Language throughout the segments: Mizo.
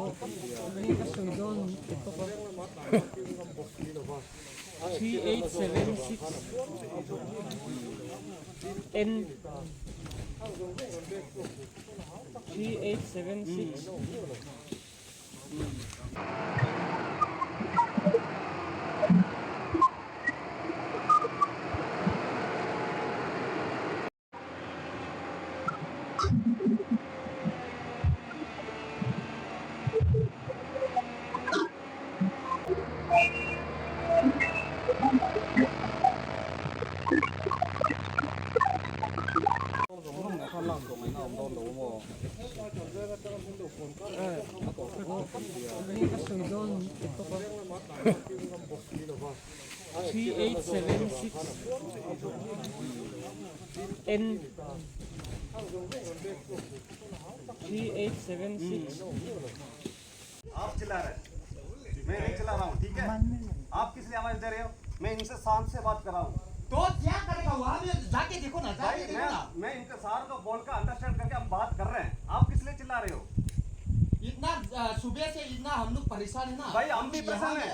Enge ka sawi dawn min ti bawk a. 3876 N 3876. 3876 N 3876 आप चिल्ला रहे हैं, मैं नहीं चिल्ला रहा हूँ, ठीक है? आप किस लिए आवाज दे रहे हो? मैं इनसे शांत से बात कर रहा हूँ। तो क्या करेगा वहाँ में जाके देखो ना, भाई जाके देखो मैं ना। मैं इनके सार को बोल कर अंडरस्टैंड करके हम बात कर रहे हैं, आप किस लिए चिल्ला रहे हो? इतना सुबह से इतना हम लोग परेशान है ना भाई, हम भी यहाँ परेशान में, हैं।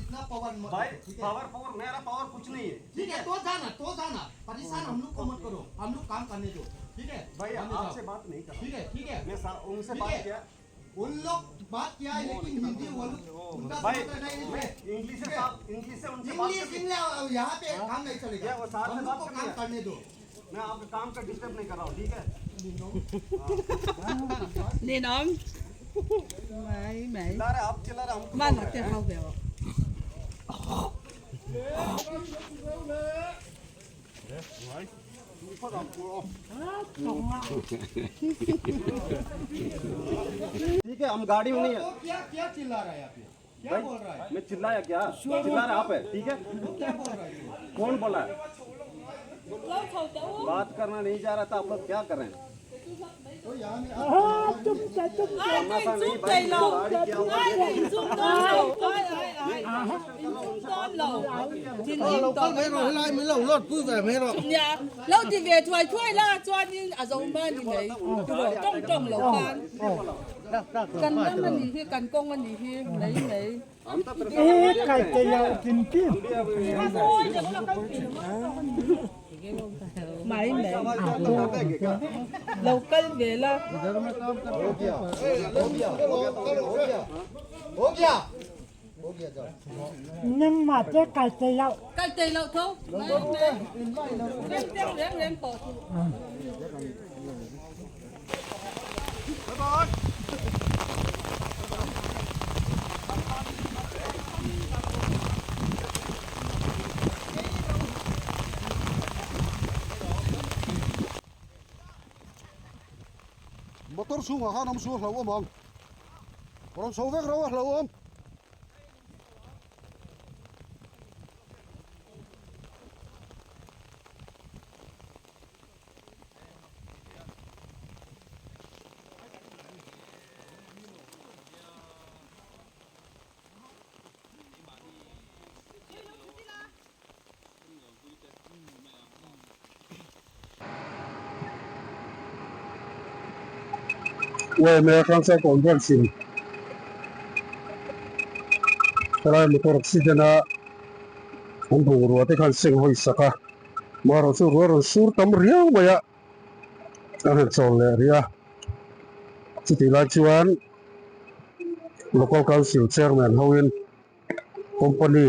इतना पवन भाई ठीक है। पावर पावर मेरा पावर कुछ नहीं है, ठीक है, तो जाना, तो जाना, परेशान हम लोग को मत करो, हम लोग काम करने दो, ठीक है? भाई हम लोग आपसे जाओ। बात नहीं कर रहा। ठीक है, ठीक है। मैं उनसे ठीक बात है। किया, उन लोग बात किया है, लेकिन हिंदी वो लोग उनका भाई समझ नहीं मैं है। इंग्लिश से साफ इंग्लिश से उनसे बात इंग्लिश करके- इंग्लिश यहाँ पे काम नहीं चलेगा, क्या वो साथ हम में लोग बात को कर काम लिया? करने दो। मैं आपके काम का डिस्टर्ब नहीं कर रहा हूँ, ठीक है? 你諗咪咪 चिल्ला रहे आप, चिल्ला रहे हमको 乜 बोल 我 रहे 啲 हैं। 口嘅喎。 ठीक है, हम गाड़ी में नहीं है। तो क्या क्या चिल्ला रहा है यहाँ पे? क्या भाई, बोल रहा है? मैं चिल्लाया क्या? चिल्ला रहा आप है, ठीक है? वो क्या बोल रहा है? कौन बोला है? बात करना नहीं जा रहा था, आप लोग क्या कर रहे हैं? तो यहाँ में तमाशा नहीं भाई, गाड़ी क्या हुआ? 老弟别出来出来啦，转因阿做嘛你嚟，对不？撞撞楼翻，近啦嘛你去近工啊你去，你你。 हम तो परेशान 买美，老跟别啦。 हो गया, हो गया, हो गया, हो गया, जाओ। Nhưng mà cái cài tây lậu cái tiền lâu thôi, đem đem đem đem bỏ. Motor chhungah khan awm chu a hlauhawm ang, rawn chho vek rauh a hlauhawm. Yma Cancer Convention helai motor accident a an bungrua te khan seng hawi sak a marawh chu ruah rawn sur tam riau mai a a han chawl leh rih a chutih lai chuan local council chairman ho in company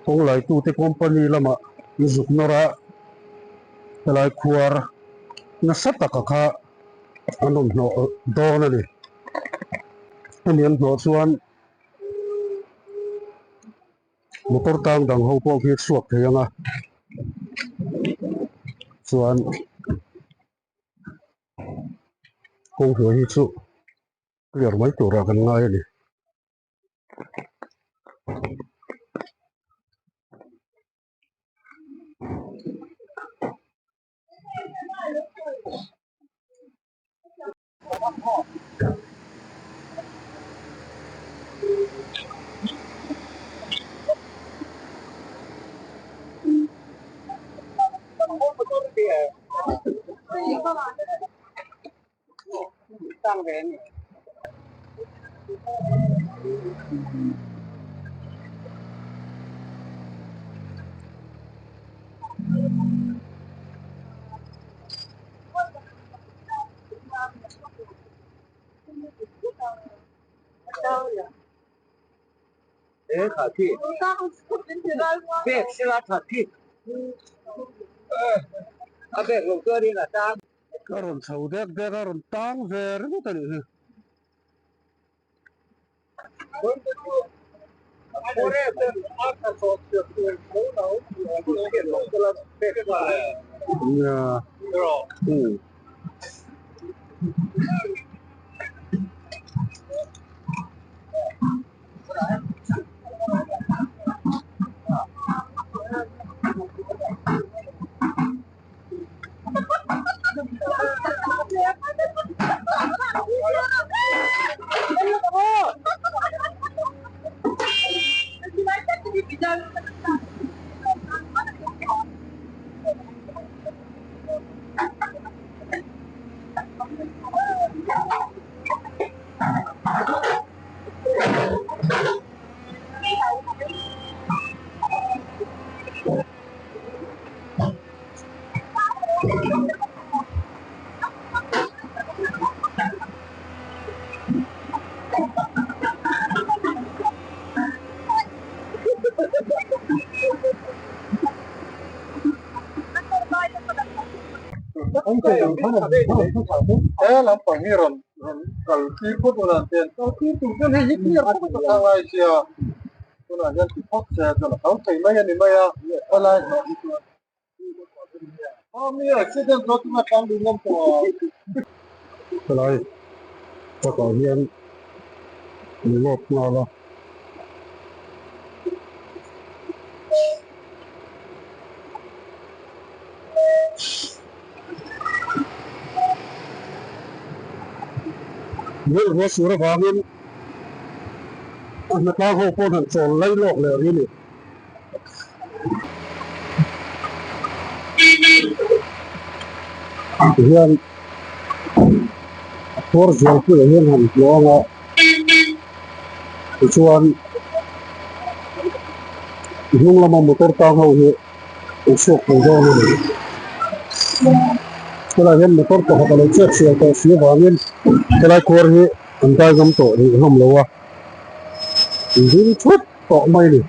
kawng lai tute company lamah an zuk nawr a helai khuar nasa taka kha an rawn hnawh dawn a ni hemi an hnawh chuan motor tang dang ho pawh khi a chhuak thei ang a chuan kawng hnuai hi chu clear mai turah kan ngai a ni. Ka rawn chho dek dek a rawn tang ve ringawt a nih hi. Nia umm. He lampang hi rawn rawn kal tir phawt ula an ten kal tir tur chuan hei hi clear phawt a tha ngai sia tunah hian ti phawt se chuan a kal thei mai a ni mai a helai hmuh hi chuan mi accident zawh chu a tlang ding ngam tawh ang. Helai takah hian an lawt nghal a. Ruah sur avangin a hnatlang ho pawh han chawl lai lawk leh rih a ni. Tihian a khuar zual puiah hian han tluang a, tichuan hnung lama motor tang ho hi an chhuak thei dawn a ni. Helai hian motor pakhat a lo chet sual tawh si avangin helai khuar hi an dai ngam tawh rih hlawm lo a, an ding thut tawh mai a ni.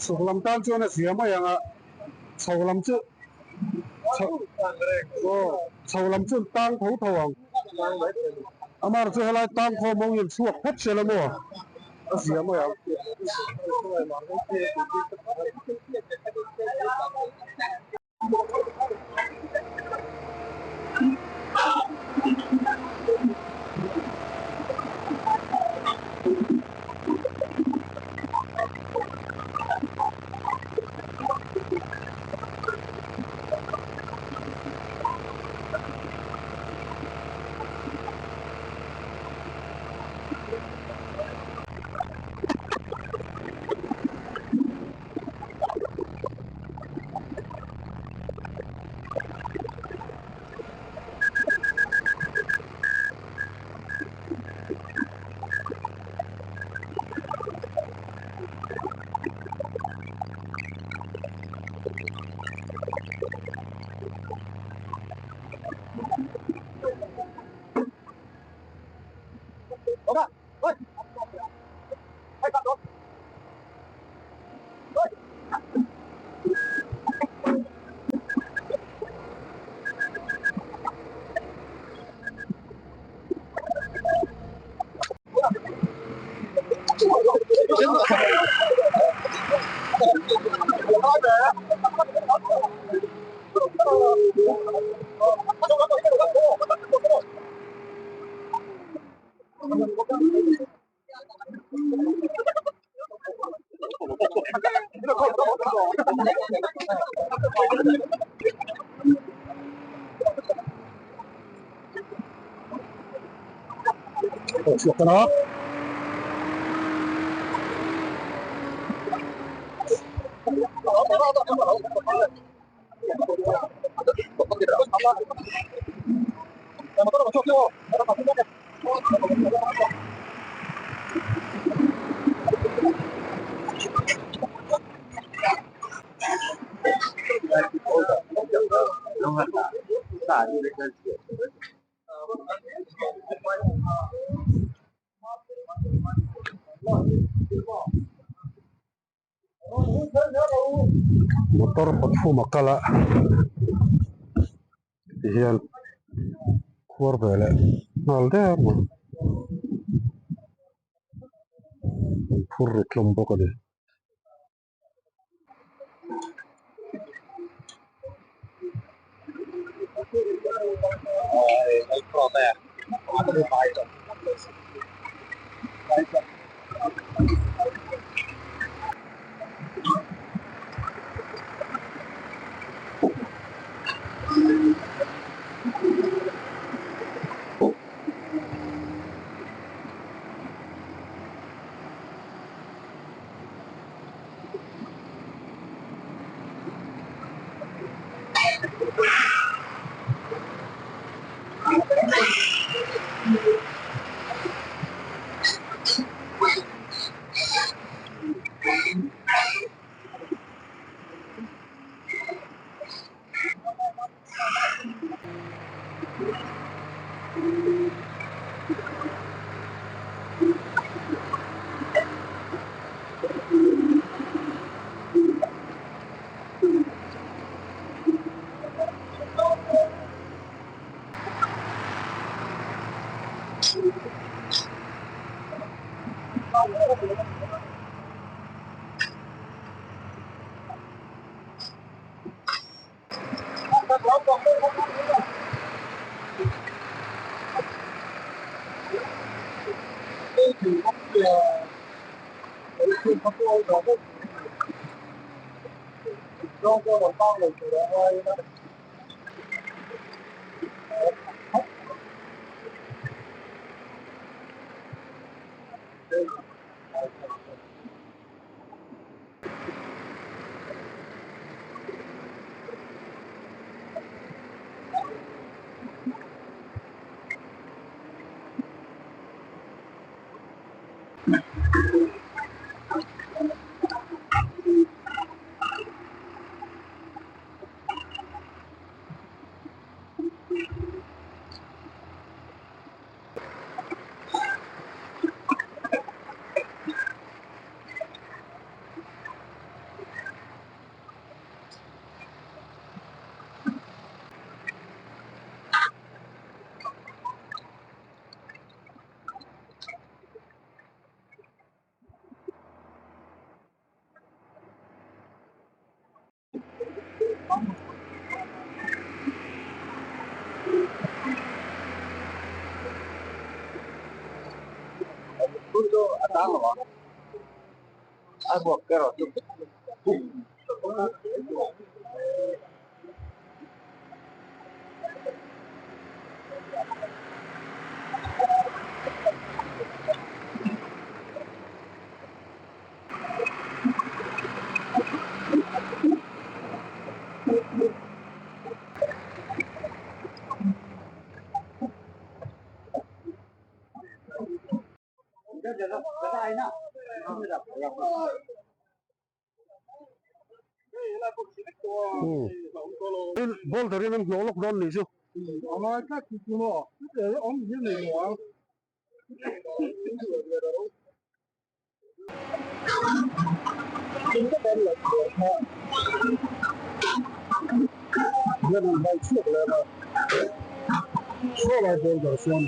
Chhuk lam tan chuan a zia mai ang a, chho lam chu chho aw chho lam chu an tang tho tho ang. Amaherawhchu helai tang khawm ho hian chhuak phawt se la maw a zia mai ang. Motor pathum a kal a tihian khuar ve leh nghal der mai an phur ri tlawm bawk a ni. Boulder in an hnawh lawk dawn nih chu. Hian an vai chhuak leh a, saw lai boulder sawn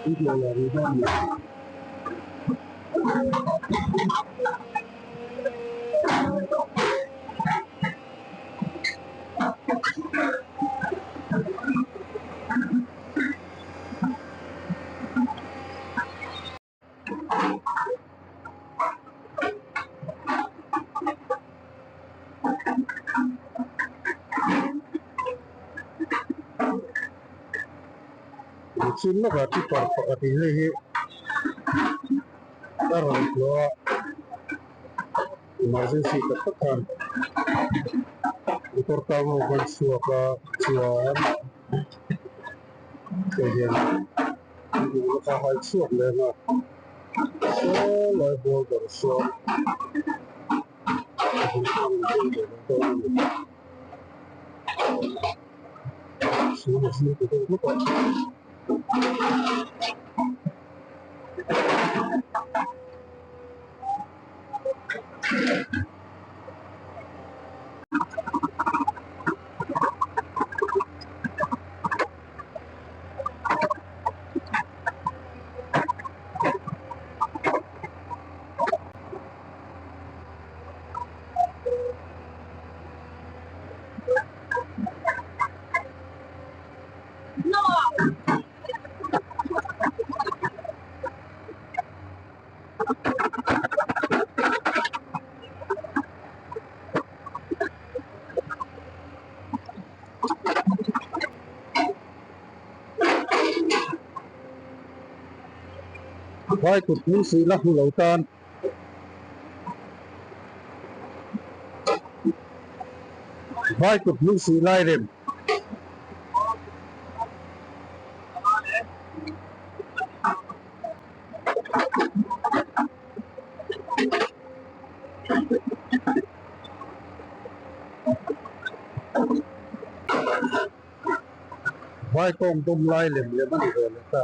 an hnawh leh rih dawn a ni. Chin lawkah tipper pakhat in hei hi a rawn tlawh a emergency tak tak khan motor tang ho khan chhuak a chuan hei hian a hai chhuak lem a saw lai boulder sawn Vai kut hming suih la hmu lo tan. Vai kut hming suih lai rem. Vai kawng dawm lai lem lem a ni ve leh ta.